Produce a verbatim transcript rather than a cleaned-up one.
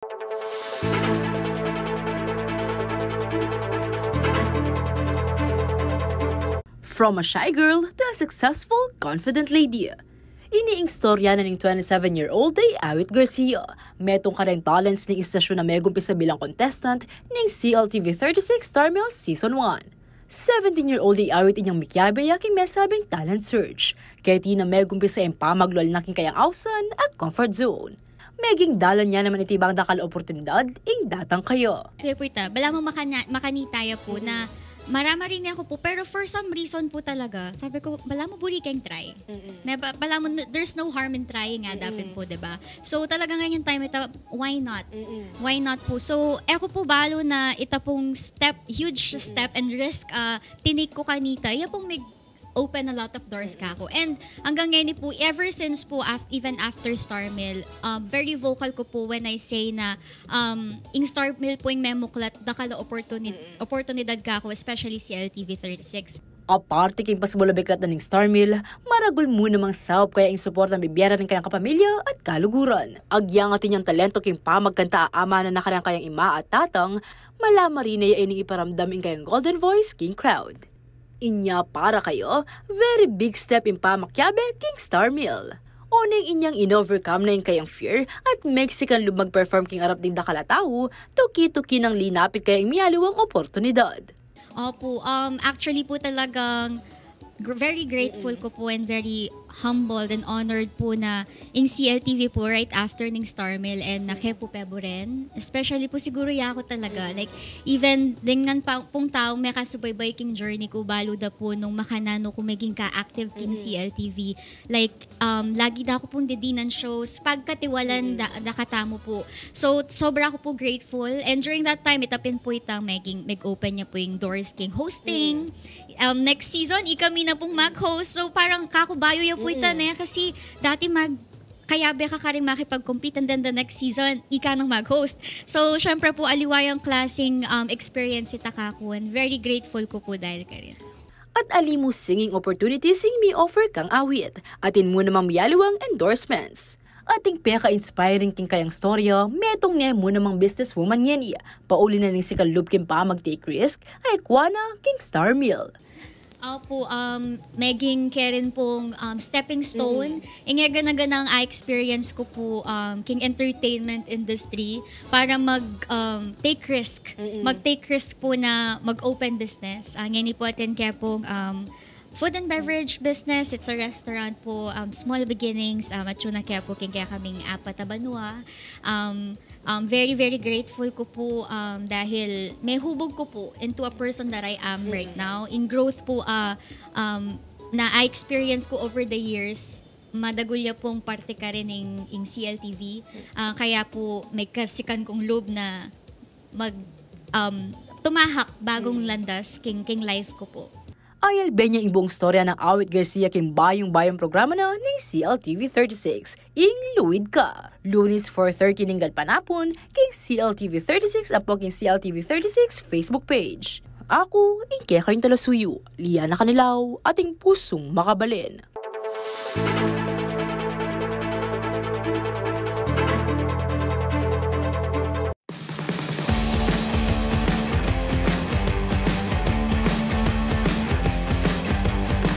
From a shy girl to a successful, confident lady. Ini ing istorya na ning twenty-seven-year-old a i Awit Garcia. Metung kareng talents ning istasyon a megumpisa bilang contestant ning C L T V thirty-six Star Meal Season one. Seventeen-year-old a i Awit inyang mikiabe ya king mesabing talent search. Keti na megumpisa ing pamaglual na king kayang ausan a comfort zone. Meging dalan ya naman iti bang dakal a oportunidad ing datang kaya. Kaya po ita, balamu makana-, makanita ya po na marama rin ako po, pero for some reason po talaga, sabi ko, balamu buri keng try. Na ba, balamu, n-, there's no harm in trying nga, dapat po, di ba? So, talaga nganyang time ita, why not? Why not po? So, e ko po balu na ita pong step, huge step and risk, ah, tinake ko kanita. Ya pong may open a lot of doors kako. And hanggang ngeni po, ever since po, af-, even after Star Meal, um, very vocal ko po when I say na, um, ing Star Meal po ing memuklat, dakal a oportuni-, oportunidad kako, especially C L T V thirty-six. Aparte king pasubul a biklat na ning Star Meal, maragul mu namang saup kaya ing suportang bibie ra ning kayang kapamilya at kaluguran. Agyangat inyang talento king pamagkanta a amanan na kareng kayang ima at tatang, malama rin na ya ining iparamdam ing kayang golden voice king crowd. Inya para kaya, very big step ing pamakiabe king Star Meal. Oneng inyang in-overcome na ing kayang fear at meksikan lub mag-perform king arap ding dakal a tau, tuki-tuki nang linapit kaya ing miyaliwang oportunidad. Opo, um, actually po talagang gr-, very grateful ko po and very humbled and honored po na ing C L T V po right after ning Star Meal and na ke po peburen. Especially po siguro ya ako talaga. Like, even dengan pa, pong taong mekasubaybay king journey ko, balu da po nung makananu ko meging ka-active king C L T V. Like, um, lagi da ako pong didinan shows, pagkatiwalan da, da katamu po. So, sobra ako po grateful. And during that time, ita pin po itang meging, meg-open ya po ing doors king hosting. Um, next season, ikami na pong mag-host. So, parang kaku bayu ya po ita ne, kasi dati mag-, kayabe ka karing makipag-compete, and then the next season, ika nang mag-host. So, syempre po, aliwa yang klaseng, um, experience ita kaku, and very grateful ko po dahil karin. At ali mu singing opportunities ing mi-offer kang Awit, atin mu namang miyaliwang endorsements. Ating peka-inspiring king kayang istorya, metung ne mu namang businesswoman ngeni, pauli na ning sikan lub king pamag-take risk, a ikwa na king Star Meal. Opo, um, meging kerin pong, um, stepping stone. Ing e gana-ganang a-experience ko po, um, king entertainment industry para mag, um, take risk. Mag-take risk po na mag-open business. Ah, ngeni po atin ke pong, um, food and beverage business. It's a restaurant po, um, small beginnings, um, at yun na kaya po king kekaming apat a banua. Um, um, very, very grateful ko po, um, dahil mehubug ko po into a person that I am right now. In growth po, ah, um, na a-experience ko over the years, madagul ya pong parte karin ing, ing C L T V. Ah, kaya po, megkasikan kong lub na mag, um, tumahak bagong landas king, king life ko po. Ayalbe ne ing buung istorya nang Awit Garcia king bayung-bayung programa na ning C L T V thirty-six, ing Luid Ka. Lunes four thirty ning galpanapun, king C L T V thirty-six ampong king C L T V thirty-six Facebook page. Aku, ing kekayung talasuyu, Liana Canilao, ating pusung makabalen.